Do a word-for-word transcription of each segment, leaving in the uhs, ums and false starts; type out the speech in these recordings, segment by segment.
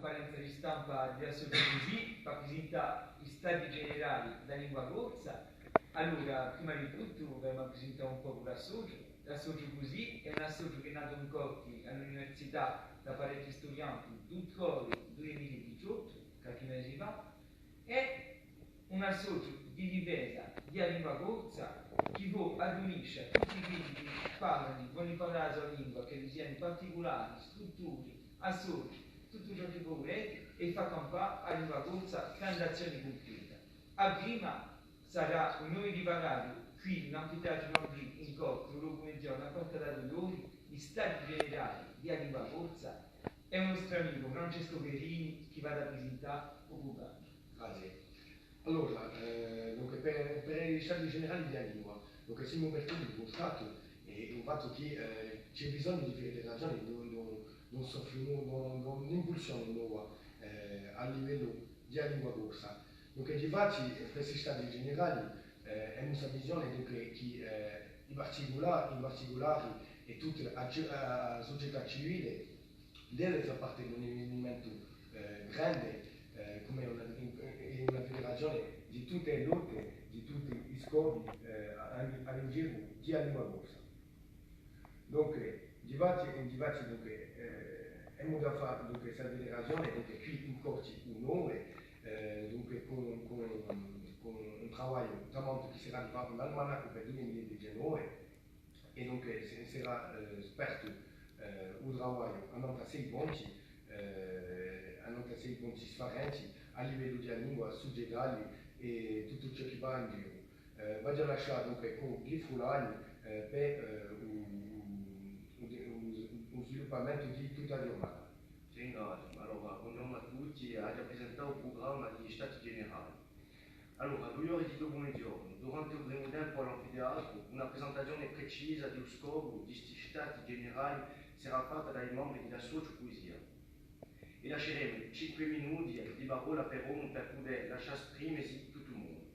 Cunferenza di stampa di l'associu Cusì, pà prisintà i stati generali di a lingua corsa. Allora, prima di tuttu, avemu à prisintà un pocu l'associu. L'associu Cusì hè un associu chì hè natu in Corti à l'università da parechji studianti, d'uttobre dui mila è diciottu, qualchì mesi fà, hè un associu di difesa di a lingua corsa chì vò adunisce à tutti quelli chì parlanu, volenu parlà a so lingua, ch'elli sianu particulari, strutturi, associu, tuttu ciò chì vo vulete, è fà campà a lingua corsa cù un'azzione cuncreta. A prima sarà u novi di paradu quì in anfiteatru Lamblin in Corti, u locu meziornu à quarta da dui ori, i stati generali di a lingua corsa, è u nostru amicu Francescu Guerrini chì v'hà da prisintà u prugramma. Grazie. Allora, eh, dunque, per, per i stati generali di a lingua, dunque, simu partuti da u fattu, è, è u fattu chì, eh, ci hè bisognu di fà a federazione d'un, d'un, d'un soffrimu-, d'un, d'un'impulsione nova, eh, à livellu di a lingua corsa. Dunque, difatti, eh, per sti stati generali, eh, emu sta visione, dunque, chì, eh, in particulà-, in particulari, è tutta a, a, a sucetà civile, deve fà parte d'un evenimentu, eh, grande, eh, cum'è una, in, in una federazione di tutte e lotte, di tutti i scopi, eh, à, à l'ingiru di a lingua corsa. Dunque, difatti, difatti, dunque, eh, emu da fà, dunque, sta federazione, dunque, quì in Corti u nove, eh, dunque, cù, cù, cù un travagliu tamantu chì sarà di fà un almanaccu per dui mila è diciannove, è dunque se-, sarà, eh, spartu, eh, u travagliu à novantasei punti, eh, à novantasei punti sfarenti à livellu di a lingua, sucetali è tuttu ciò chì và in giru. Eh, v'aghju à lascià dunque cù Guy Fulani, eh, per, eh, u, u, u, u, u sviluppamentu di tutta a ghjurnata. Ti ringrazio. Allora, bonghjornu à tutti, aghju à prisentà u prugramma di i stati generali. Allora, dui ori di dopu meziornu, durante u primu tempu à l'anfiteatru, una prisentazione precisa di u scopu di sti stati generali sarà fatta da i membri di l'associu Puesia. È lasceremu cinque minuti di parolla per omu per pudè lascià sprimesi tuttu u mondu.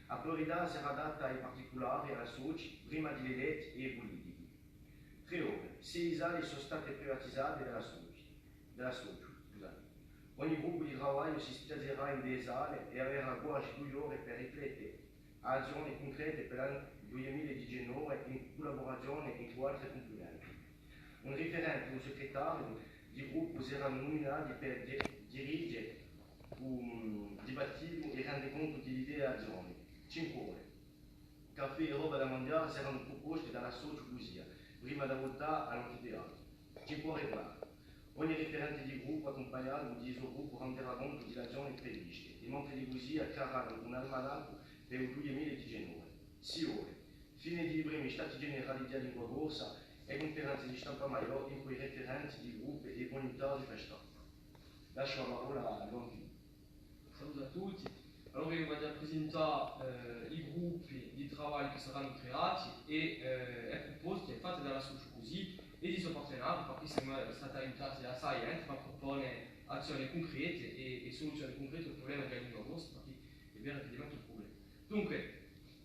A priorità sarà data à i particulari, à l'associu, prima di l'eletti è i pulitichi. Trè ore, sei sale sò state privatizate da l'associu, da l'associu, scusate. Ogni gruppu di travagliu si spiazzerà in duie sale è averà quasi dui ore per riflette à azzione cuncrete per l'annu dui mila è diciannove in cullaburazione cù altri cumpunenti. Un riferente è un secretariu di gruppu seranu numinati per di-, dirige u, mm, dibattitu è rende contu di l'idee è azzione. Cinque ore. Caffè è roba da manghjà seranu pruposte da l'associu Puesia, prima da vultà à l'anfiteatru. Cinque ore è quartu. Ogni riferente di gruppu accumpagnatu di u so gruppu renderà contu di l'azzione previste, è i membri di Puesia crearanu un almanaccu per u dui mila è diciannove. Sei ore. Fine di i primi stati generali di a lingua corsa è cunferenza di stampa maiò incù i riferenti di gruppi è i vuluntarii per stampa. Lasciu a parolla à Luanghjù. Salutu à tutti. Allora eiu v'aghju à prisintà, eh, i gruppi di travagliu chì saranu creati è, eh, e pruposte fatte da l'associu Cusì è di i so partenarii, perchè simu stati aiutati da assai ghjente per prupone azzione cuncrete è, è suluzione cuncrete à u prublema di a lingua corsa, perchè hè vera chì diventa un prublema. Dunque,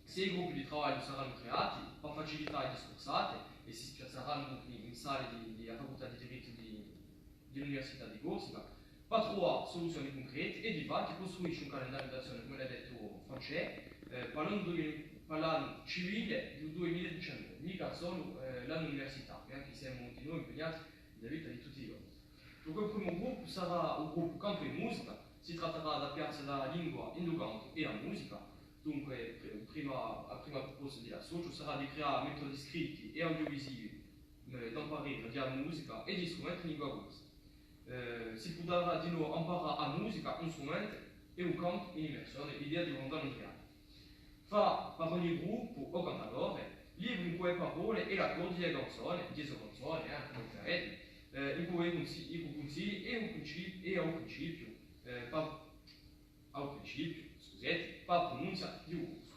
sei gruppi di travagliu saranu creati per facilità e discursate è si spiazzeranu in, in sale di, di a Facultà di Dirittu di, di l'Università di Corsica, pà truvà suluzioni cuncrete è difatti custruisce un calendariu d'azzione, cum'ellu hà dettu Francè, eh, pà l'annu dui mila, pà l'annu civile di u dui mila è diciannove, micca solu, eh, l'annu universitariu, eh, chì simu dinò impegnati in a vita di tutti i ghjorni. Dunque, u primu gruppu sarà u gruppu Cantu è Musica, si tratterà di piazzà a lingua in u cantu è a musica. Dunque, pri-, prima, a prima pruposta di l'associu sarà di creà metodi scritti è audiovisivi, eh, d'amparera di a musica è di strumenti in lingua corsa. Eh, si pudarà dinò amparà a musica, un strumentu è u cantu in immersione, l'idea di Vandana Andreani. Fà per ogni gruppu o cantadore libri incù e parolle è l'accordi di e canzone, di e so canzone, eh, cum'è u Ferretti, eh, incù i cunsi-, incù cunsigli è u princi-, è à u principiu, eh, pà à u principiu, scusate, pà a prununzia di u corsu.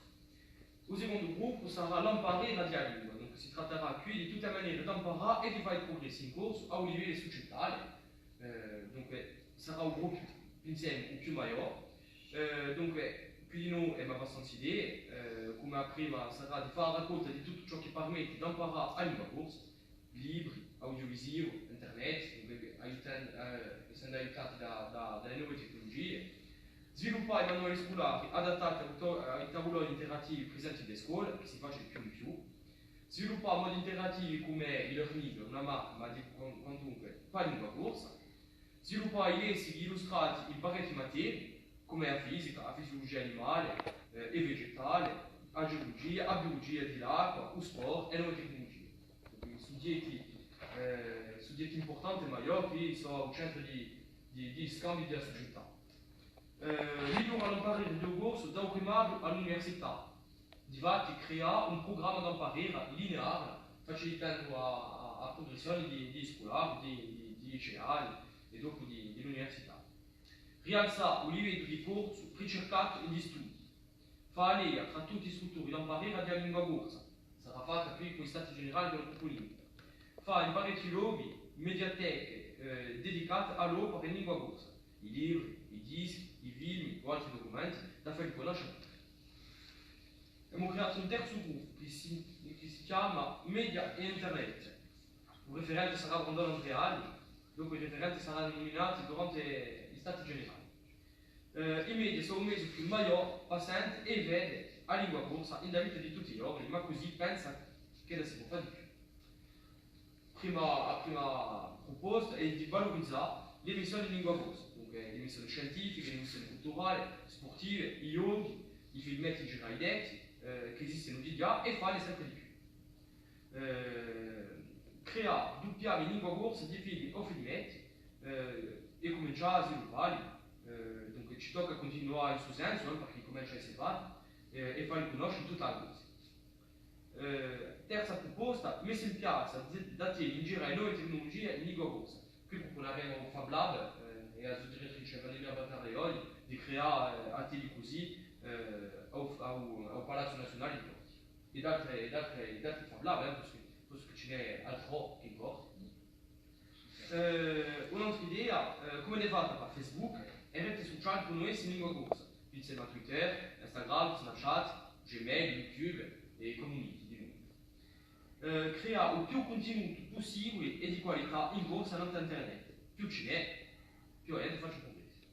U secondu gruppu sarà l'amparera di a lingua, dunque si tratterà quì di tutte e manere d'amparà è di fà i prugressi in corsu à u livellu sucetale. Eh, dunque, sarà u gruppu, pinsemu, u più maiò. Eh, dunque, quì dinò emu abbastanza idee, eh, cum'è a prima sarà di fà a raccolta di tuttu ciò chì permette d'amparà a lingua corsa, libri, audiovisivu, internet, dunque, aiutan-, eh, essendu aiutati da, da, da e nove tecnulugie. Sviluppà i manuali sculari adattati à i to-, à i tavuloni interattivi prisenti in e scole, chì si face di più in più. Sviluppà modi interattivi cum'è e learning, una mappa, ma di, quan-, quantunque, pà a lingua corsa. Sviluppà i lessichi illustrati in parechji materie, cum'è a fisica, a fisiulugia animale, eh, è vegetale, a geulugia, a biulugia di l'acqua, u sport è e nove tecnulugie. Dunque, suggetti, eh, suggetti impurtanti, ma chì sò à u centru di, di, di scambi di a sucetà. Eh, migliurà l'amparera di u corsu da u primariu à l'università. Difatti, creà un prugramma d'amparera lineare, facilitandu a, a, a prugrissione di, di i sculari, di, di, di i liceani è dopu di, di l'università. Rialzà u livellu di corsu ricercatu in i studii. Fà a leia trà tutti i strutturi d'amparera di a lingua corsa, sarà fatta quì cù i stati generali di a prupulinga. Fà in parechji lochi mediateche, eh, dedicate à l'opera in lingua corsa, i libri, i dischi, i filmi o altri ducumenti da fà cunnosce. Emu creatu un terzu gruppu chì si, chì si chjama Media è Internet. U riferente sarà Brandon Andreani, dopu i riferenti saranu numinati durante i stati generali. Eh, i media sò u mezu chì maiò passente è vede a lingua corsa in a vita di tutti i ghjorni, ma cusì pensa ch'ella si pò fà di più. Prima, a prima pruposta hè di valurizà l'emissione in lingua corsa, dunque l'emissione scientifiche, l'emissione culturale, spurtive, i ghjochi, i filmetti in giru à i detti, eh, chì esistenu digià è falli sempre di più. Eh, creà, duppià in lingua corsa di filmi o filmetti, eh, è cumincià à sviluppalli. Eh, dunque, ci tocca à cuntinuà in stu sensu, eh, perchè cumencia à esse fattu, eh, è falli cunnosce in tutta a Corsica. Eh, terza pruposta, messa in piazza di, d'attelli in giru à e nove tecnulugie in lingua corsa. Quì prupunaremu à u Fab Lab, eh, è à a so direttrice Valeria Battareoli di creà, eh, attelli cusì, eh, à u, à u, à u Palazzu Naziunale di Corti. È d'altre, è d'altre, è d'altri Fab Lab, eh, postu chì, postu chì ci n'hè altrò chè in Corti. Eh, un'altra idea, eh, cum'è hè fatta pà Facebook, e rete suciali ponu esse in lingua corsa, pinsemu à Twitter, Instagram, Snapchat, Gmail, YouTube è community di novu. Eh, creà u più cuntinutu pussibule è di qualità in corsu nant'à internet. Più ci n'hè, più a ghjente face prugressi.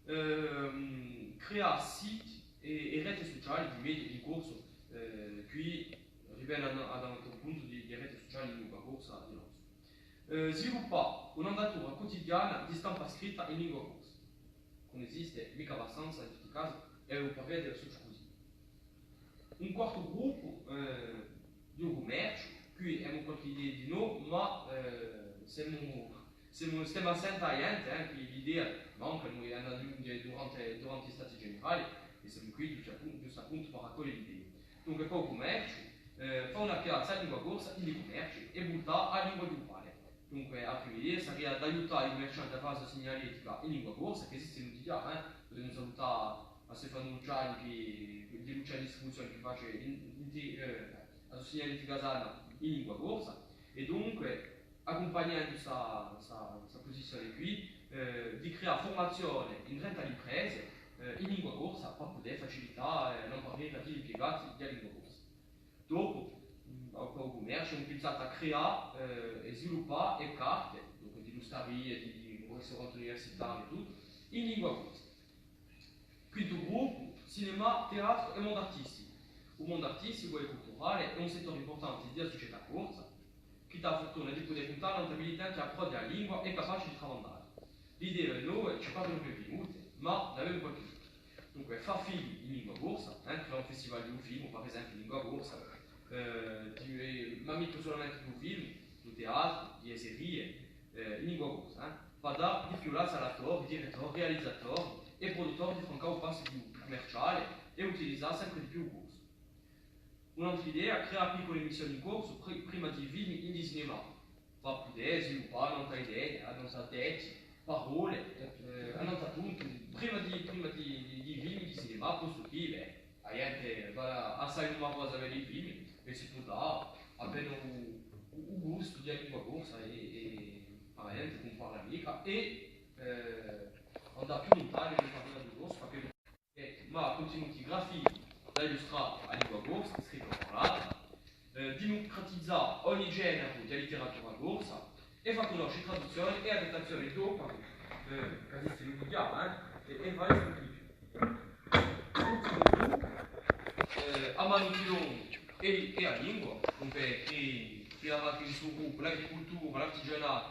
Ehm, creà siti è, è rete suciali di media in corsu, eh, quì rivene à, à un altru puntu di, di rete suciali in lingua corsa di novu. Eh, sviluppà un'andatura cutidiana di stampa scritta in lingua corsa. Ùn esiste micca abbastanza, in tutti i casi, è u parere hè succu cusì. Un quartu gruppu, eh, di u cummerciu, quì emu qualchì idea di novu, ma, eh, semu, semu, stemu à sente a ghjente, eh, quì l'idea, ma ancu noi andemu durante, durante i stati generali, è semu quì ghjustu à pun-, ghjustu à puntu per raccoglie l'idee. Dunque, pà u cummerciu, eh, fà una piazza in lingua corsa in i cummerci è vultà à a lingua di u pale. Dunque, a prima idea saria d'aiutà i cummercianti à fà a so signaletica in lingua corsa, chì esistenu digià, eh. Pudemu salutà à Stefanu Luciani, chì, di Luciani Distribuzioni, chì face in, in, eh, a so signaletica sana in lingua corsa, è dunque, accumpagnendu sta, sta, sta pusizione quì, eh, di creà furmazione indrentu à l'imprese, eh, in lingua corsa, per pudè facilità, eh, l'amparera di l'impiegati di a lingua corsa. Dopu, mm, pà u cummerciu, emu pinsatu à creà, eh, è sviluppà e carte, dunque, di l'ustarie, di, di un risturante universitariu è tuttu, in lingua corsa. Quintu gruppu, cinemà, teatru è mondu artisticu. U mondu artisticu è culturale hè un settore impurtante di a sucetà corsa, chì dà a furtuna di pudè cuntà nant'à militanti à prò di a lingua è capaci di tramandà. L'idee nove ci parenu benvinute, ma n'avemu qualchì. Dunque, fà filmi in lingua corsa, eh, creà un festival di u filmu, per esempiu, in lingua corsa, eh, di, eh, ma micca solamente di u filmu, di u teatru, di e serie, eh, in lingua corsa, eh, pà dà di più lazzu à l'attori, direttori, realizatori è pruduttori di francà u passu di u cummerciale è utilizà sempre di più u corsu. Un'antra idea, creà piccule emissioni in corsu pri-, prima di i filmi in i cinemà, pà pudè sviluppà nant'à idee, nant'à detti, parolle, eh, nant'à punti, prima di, prima di, di, di i filmi in i cinemà, postu chì, bè, a ghjente và assai numerosa à vede i filmi, è si pò dà appena u, u, u gustu di a lingua corsa è, è, à a ghjente chì ùn parla micca, è, eh, andà più luntanu in u parlare di corsu, perchè eh, ma cuntinuti grafichi da illustrà a lingua corsa, scritta o parlata, eh, dimucratizà ogni generu di a litteratura corsa, È fà cunnosce a traduzzione è a datazione d'opere, eh, chì esiste in l'India, eh, è, è fà i scritti. Dunque, eh, a manutenzione è, è a lingua, dunque, chì, chì abbia in u so gruppu l'agricultura, l'artigianatu,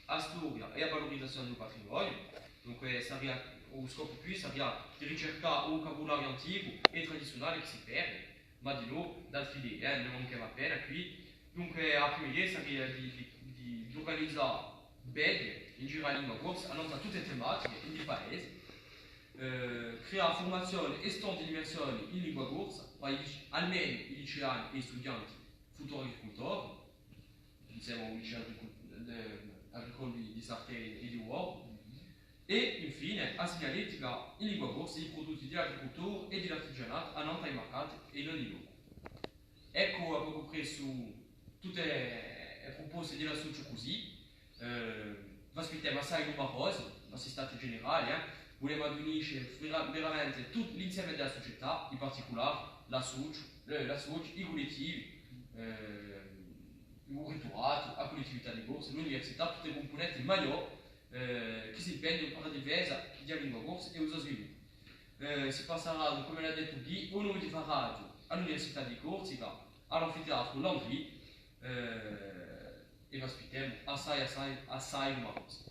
a storia è a valurizazione di u patrimoniu. Dunque, saria, u scopu quì saria di ricercà u vucabulariu anticu è tradiziunale chì si perde, ma dinò d'altre idee, eh, ne manchemu appena quì. Dunque, a prima idea saria di, di, di, d'urganizà belle in giru à a lingua corsa, annantu à tutte e tematiche, in i paesi, eh, creà furmazione è stand d'immersione in lingua corsa, pà i lic-, almenu i liceani è i studianti futuri agricultori, insemu à u liceu agricul-, eh, agricolu di, di Sartè è di Borgu, è infine a signaletica in lingua corsa di i prudutti di l'agricultura è di l'artigianatu annantu à i marcati è in ogni locu. Eccu à pocu pressu tutte e pruposte di l'associu cusì. Eh, v'aspittemu assai numerosi, in sta istati generale, eh. Vulemu adunisce vera-, veramente tuttu l'inseme di a sucetà, in particulare l'associu, eh, l'associu, i cullettivi, eh, u ritturatu, a Cullettività di Corsica, l'università, tutte e cumpunente maiò, eh, chì s'impegnanu per a difesa di a lingua corsa è u so sviluppu. Eh, si passarà, cum'ellu hà dettu Guy, u novu di Faraghju à l'Università di Corsica, à l'anfiteatru Landry, eh, è v'aspittemu assai, assai, assai numerosi.